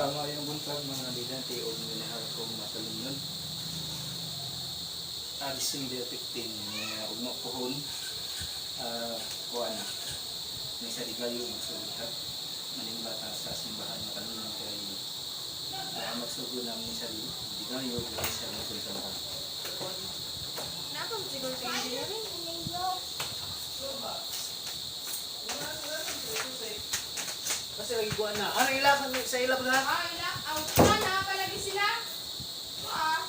Maayong buntag, mga bidante o minahal kong matalunod. December 15, nga ugma pohon, kuan na. May sa Digalyo magsugod ha. Manimbata sa simbahan, matalunod, kay magsugod na mi sa Digalyo diri sa lungsod sa Bataan. Napang siguro sa engineering. Kasi lagi kuan na. Ano ila sa ila pa? Ah, ila. Aw, ah, napalagi sila. Ah.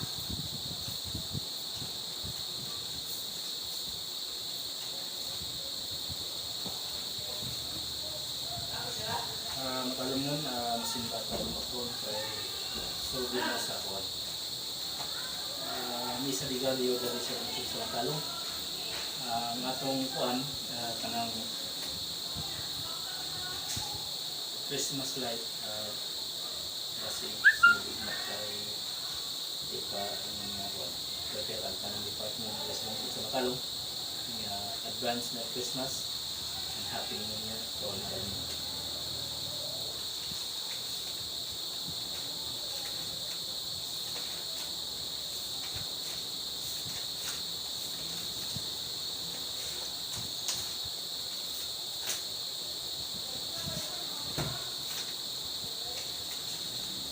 Matalunod, masimba ta ugma kay sugod na sa kuan. Misa de Gallo diri sa lungsod sa Matalong. Ang atong kuan, kanang Christmas light, kasi sugod na kay di pa ang mga kuan prepare ang kanang department nila sa lungsod sa Matalong nga advance na Christmas and Happy New Year to all matalong.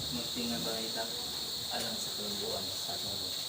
Munting nga balita alang sa kalumbuan sa atong.